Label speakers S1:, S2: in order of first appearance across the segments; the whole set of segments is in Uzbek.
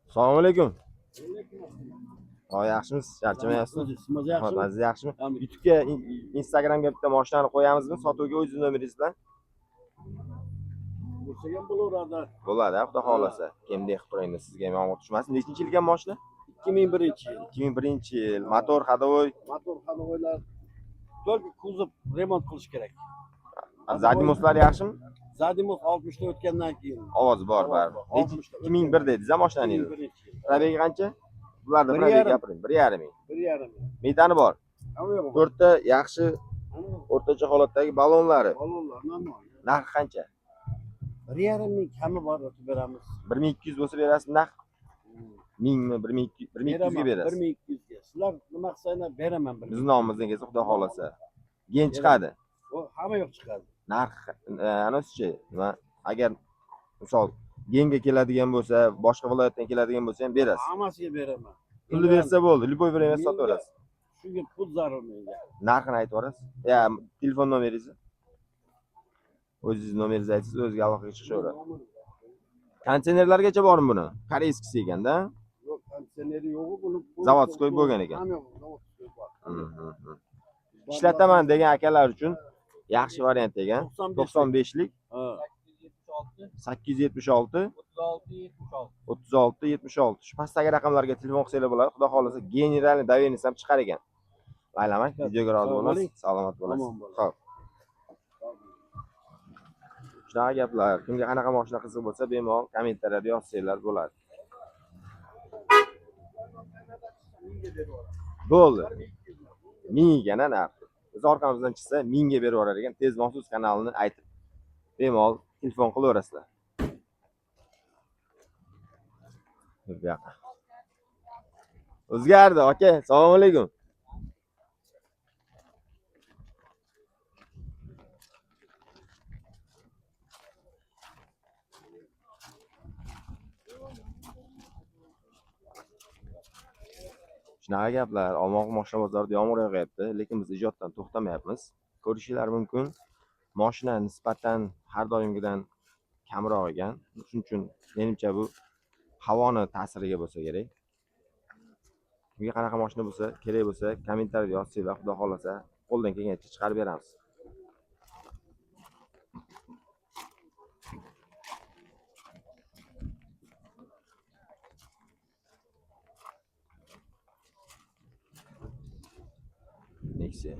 S1: Assalomu alaykum. Ho, yaxshimisiz? Charchamayapsizmi?
S2: O'zingiz yaxshimi?
S1: Siz yaxshimi? YouTube'ga, Instagramga bitta mashinani qo'yamizmi? Sotuvga o'zingiz nomeringiz bilan?
S2: Bo'lsa ham bo'laveradi.
S1: Bo'ladi, xudo xohlasa. Kimdek qilib turaymi, sizga ham yomg'ir tushmasin. Nechinchi yil ekan mashina?
S2: 2001-yil.
S1: 2001-yil. Motor, ходовой,
S2: Motor, ходовой lar только kuzov remont qilish kerak.
S1: Задний мост lar yaxshimi?
S2: Задний мост 60 ta o'tgandan keyin.
S1: Ovozi bor
S2: Ovoz
S1: baribir.
S2: bor.
S1: Nechi
S2: 60 ta
S1: 2001 dedingiz, mashinani yili.
S2: 2001-yil.
S1: Пробег i qancha? Bularda
S2: Bir
S1: пробег
S2: yarim.
S1: gapiring. 1,5 ming.
S2: 1,5 ming.
S1: Metani bor.
S2: Hamma yo'q.
S1: To'rtta yaxshi o'rtacha holatdagi ballonlari.
S2: Ballonlar normal.
S1: Narxi qancha?
S2: 1,5 ming kami bor, o'tib beramiz.
S1: 1200 bo'lsa berasiz narx? 1000mi? 1200 1200 ga
S2: Beraman,
S1: berasiz.
S2: 1200 ga. Sizlar nima qilsanglar beraman bir.
S1: Bizni nomimizdan kelsa xudo xohlasa. Gen chiqadi.
S2: O hamma yo'q chiqadi.
S1: Narx anasichi nima? Agar misol genga keladigan bo'lsa, boshqa viloyatdan keladigan bo'lsa ham berasiz.
S2: Hammasiga beraman.
S1: Pulni bersa bo'ldi, любой время
S2: Menga
S1: sotaverasiz.
S2: Shunga pul zarur menga.
S1: Narxini aytib yuborasiz. Ya telefon nomeringizni. O'zingiz nomeringizni aytsangiz o'ziga aloqaga chiqishaveradi. Konditsionerlargacha bormi buni? Корейский si ekanda.
S2: Yo'q, konditsioneri yo'q, buni
S1: Заводской bo'lgan ekan.
S2: Hamma yo'q, заводской bor.
S1: Ishlataman degan akalar uchun yaxshi variant ekan.
S2: 95.
S1: 95lik
S2: Ha.
S1: 876 36 76. Shu pastdagi raqamlarga telefon qilsanglar bo'ladi. Xudo xohlasa генеральный доверенность ham chiqar ekan. Mayli, videoga rozi
S2: Sog'
S1: bo'lasiz.
S2: bo'ling.
S1: Salomat bo'lasiz.
S2: Omon bo'ling.
S1: Xo'p. Shunaqa gaplar. Kimga qanaqa mashina qiziq bo'lsa, bemalol kommentariyada yozsanglar bo'ladi. Bo'ldi. 1000 ekan narxi. Biz orqamizdan chiqsa 1000 ga berib yuborar ekan. Tez maxsus kanalini aytib bemalol telefon qilaverasizlar. Bu yoqqa. O'zgardi, aka. Assalomu alaykum. Shunaqa gaplar. Olmaliq moshina bozorida yomg'ir yog'yapti, lekin biz ijoddan to'xtamayapmiz. Ko'rishinglar mumkin. Moshina nisbatan har doimgidan kamroq ekan. Shuning uchun menimcha bu havoni ta'siriga bo'lsa kerak. Kimga qanaqa mashina bo'lsa, kerak bo'lsa, kommentariyada yozsanglar, xudo xohlasa, qo'ldan kelgancha chiqarib beramiz. Nexia.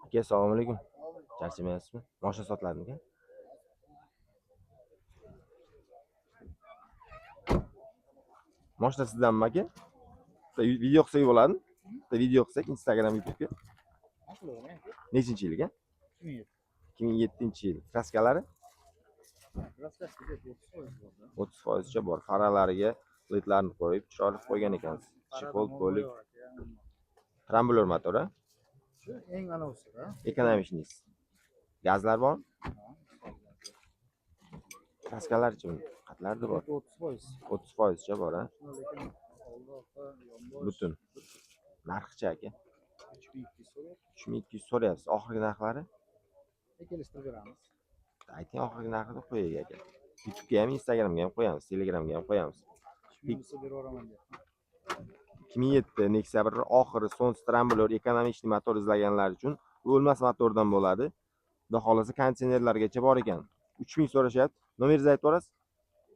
S1: Aka, assalomu alaykum. Charchamayapsizmi? Mashina sotiladimi? Mashina sizdanmi aka? Bitta video qilsak bo'ladimi? Bitta video qilsak Instagram, YouTube'ga. Nechinchi yil ekan? 2007-yil. Краска lari 30% cha bor. Faralariga ledlarni qo'yib, chiroyli qilib qo'ygan ekansiz. Chexol, polik, трамблёр motor, a?
S3: Shu eng anavisi-da.
S1: Экономичный. Gazlar bormi? Краска larchi buni? Qatlarda bor.
S3: 30%.
S1: 30% cha bor, a?
S3: Lekin oldi orqa yonbosh
S1: Butun. Narxichi aka?
S3: 3200 so'rayapti.
S1: 3200 so'rayapsiz. Oxirgi narxlari?
S3: Kelishtirib beramiz.
S1: Ayting, oxirgi narxini qo'yaylik aka. YouTube'ga ham, Instagramga ham qo'yamiz, Telegramga ham qo'yamiz.
S3: 3000 bo'lsa berib yuboraman deyapti.
S1: 2007 Nexia 1 oxiri so'ng трамблёр экономичный motor izlaganlar uchun o'lmas motordan bo'ladi. Xudo xohlasa konditsionerlargacha bor ekan. 3000 so'rashyapti. Nomeringizni aytib yuborasiz?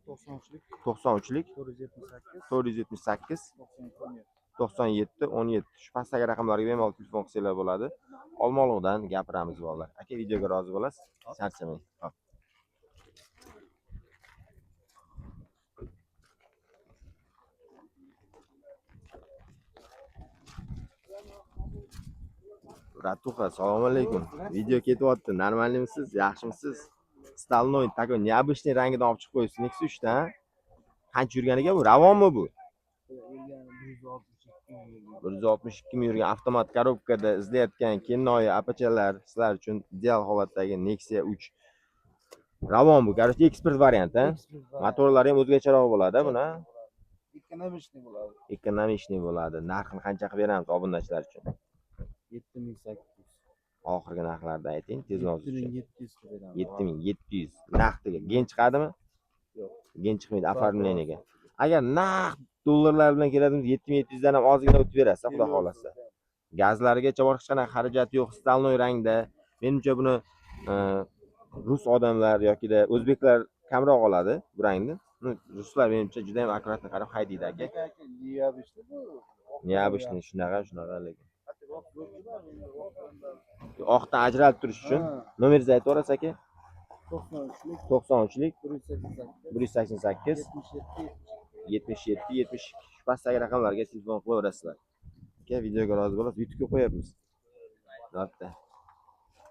S3: 93lik
S1: 93lik
S3: 478
S1: 478
S3: 97
S1: 97 17. Shu pastdagi raqamlarga bemalol telefon qilsanglar bo'ladi. Olmaliqdan gapiramiz bolalar. Aka, videoga rozi bo'lasiz? Charchamang. Hop. Братуха, assalomu alaykum. Video ketyapti. Нормальный misiz? Yaxshimisiz? Стальной, такой необычный rangidan olib chiqib qo'yibsiz. Nexia 3 ta. Qancha yurgan ekan bu? Ravonmi bu?
S3: Yurgani 162 ming yurgan.
S1: 162 ming yurgan avtomat коробка da izlayotgan kennoyi apachalar sizlar uchun ideal holatdagi Nexia 3. Ravon bu, короче, eksport variant, a? Motorlari ham o'zgacharoq bo'ladi buni.
S3: Экономичный bo'ladi.
S1: Экономичный bo'ladi. Narxini qancha qilib beramiz obunachilar uchun?
S3: 7800.
S1: Oxirgi narxlarni ayting, tezroq.
S3: 7700 ga beramiz.
S1: 7700 naqdiga. Gen chiqadimi?
S3: Yo'q.
S1: Gen chiqmaydi, оформление ga. Agar naqd dollarlar bilan keladigan bo'lsa, 7700 dan ham ozgina o'tib berasiz, xudo xohlasa. Gazlarigacha bor, hech qanaqa xarajati yo'q, стальной rangda. Menimcha buni rus odamlar yokida o'zbeklar kamroq oladi bu rangni. Ну, ruslar menimcha juda ham аккуратно qarab haydaydi, aka.
S3: Необычный bu.
S1: Необычный, shunaqa, shunaqa lekin. Oqdan ajralib turish uchun. Nomeringizni aytib yuborasiz, aka?
S3: 93lik
S1: 93lik
S3: 188
S1: 188
S3: 77
S1: 77 72. Shu pastdagi raqamlarga telefon qilaverasizlar. Aka, videoga rozi bo'lasiz. YouTube'ga qo'yapmiz. Albatta.